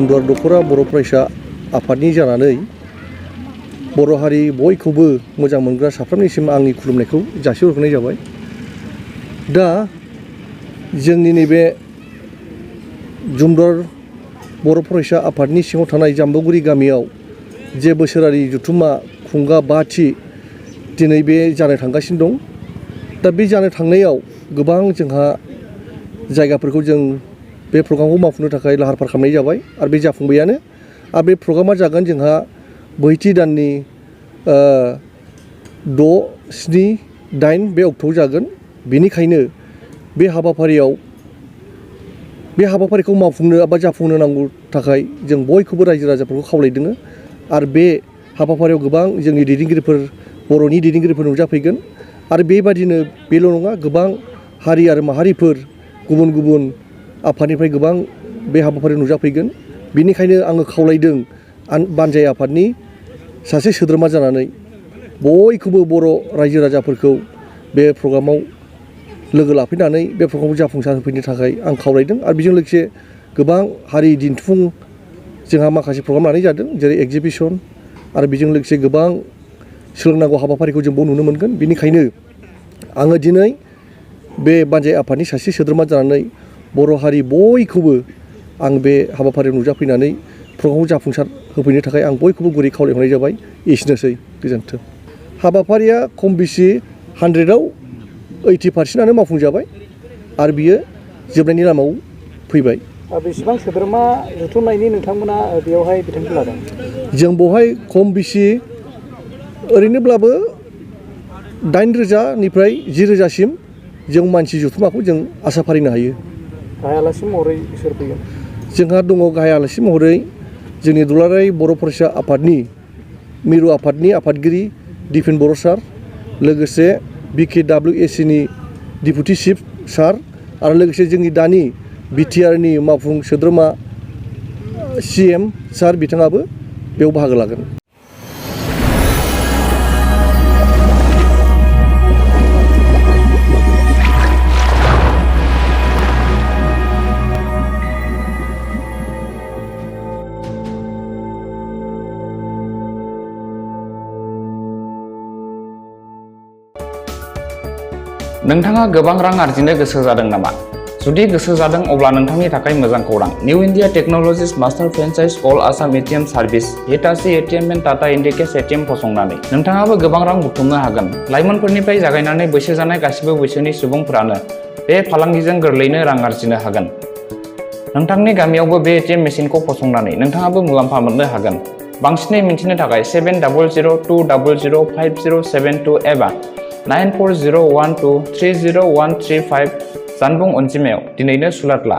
जुमदुवार दख'रा बर' फरायसा आफादनि जानानै बर' हारि बयखौबो मोजां मोनग्रा साफ्रोमनिसिम आंनि खुलुमनायखौ जासिहरनाय जाबाय। दा जोंनि नैबे जुमदुवार बर' फरायसा आफादनि सिङाव थानाय जाम्बुगुरि गामियाव जे बोसोरारि जथुम्मा खुंगा 5थि दिनै बे जानो थांगासिनो दं। दा बे जानो थांनायाव गोबां जोंहा जायगाफोरखौ जों बे प्रग्रामखौ मावफुंनो थाखाय लाहार फाहार खालामनाय जाबाय आरो बे जाफुंबायानो। आरो बे प्रग्रामा जागोन जोंहा बैथि दाननि 6, 7, 8 बे अक्ट'आव जागोन। बेनिखायनो बे हाबाफारिखौ मावफुंनो एबा जाफुंनो नांगौ थाखाय जों बयखौबो रायजो राजाफोरखौ खावलायदों। आरो बे हाबाफारियाव गोबां जोंनि दैदेनगिरिफोर बर'नि दैदेनगिरिफोर नुजाफैगोन। आरो बेबादिनो बेल' नङा, गोबां हारि आरो माहारिफोर गुबुन गुबुन आफादनिफ्राय गोबां बे हाबाफारियाव नुजाफैगोन। बेनिखायनो आङो खावलायदों बानजाय आफादनि सासे सोद्रोमा जानानै बयखौबो बर' रायजो राजाफोरखौ बे प्रग्रामाव लोगो लाफैनानै बे प्रग्रामखौ जाफुंसार होफैनो थाखाय आं खावलायदों। आरो बेजों लोगोसे गोबां हारि दिन्थिफुं जोंहा माखासे प्रग्राम लानाय जादों, जेरै एक्जिबिसन, आरो बेजों लोगोसे गोबां सोलोंनांगौ हाबाफारिखौ जों बाव नुनो मोनगोन। बेनिखायनो आङो दिनै बे बानजाय आफादनि सासे सोद्रोमा जानानै बर' हारि बयखौबो आं बे हाबाफारियाव नुजाफैनानै प्रग्रामखौ जाफुंसार होफैनो थाखाय आं बयखौबो गुरै खावलायहरनाय जाबाय। एसेनोसै, गोजोन्थों। हाबाफारिया खम बेसि 100आव 80% मावफुंजाबाय आरो बियो जोबनायनि लामायाव फैबाय। बेसेबां सोद्रोमा जुथुमनायनि नोंथांमोना बेयावहाय बिथांखि लादों? जों बेवहाय खम बेसि ओरैनोब्लाबो 8,000निफ्राय 10,000सिम जों मानसि जुथुमाखौ जों आसा फारिनो हायो। गाहाय आलासि महरै सोर फैगोन? जोंहा दङ गाहाय आलासि महरै जोंनि दुलाराय बर' फरायसा आफादनि मिरु आफादनि आफादगिरि दिपेन बर' सार, लोगोसे BKWACनि डिपुटि चिफ सार, आरो लोगोसे जोंनि दानि बिटिआरनि मावफुं सोद्रोमा CM सार, बिथाङाबो बेयाव बाहागो लागोन। नोंथाङा गोबां रां आरजिनो गोसो जादों नामा? जुदि गोसो जादों अब्ला नोंथांनि थाखाय मोजां खौरां। New India technologies master franchise all Assam ATM service Hitachi ATM and Tata Indicash ATM फसंनानै नोंथाङाबो गोबां रां बुथुमनो हागोन। लाइमोनफोरनिफ्राय जागायनानै बैसो जानाय गासिबो बैसोनि सुबुंफोरानो बे फालांगिजों गोरलैयैनो रां आरजिनो हागोन। नोंथांनि गामियावबो बे ATM मेसिनखौ फसंनानै नोंथाङाबो मुलाम्फा मोननो हागोन। बांसिनै मिन्थिनो थाखाय 7002005072 एबा 9401230135 जानबुं अनजिमायाव दिनैनो सुलाद ला।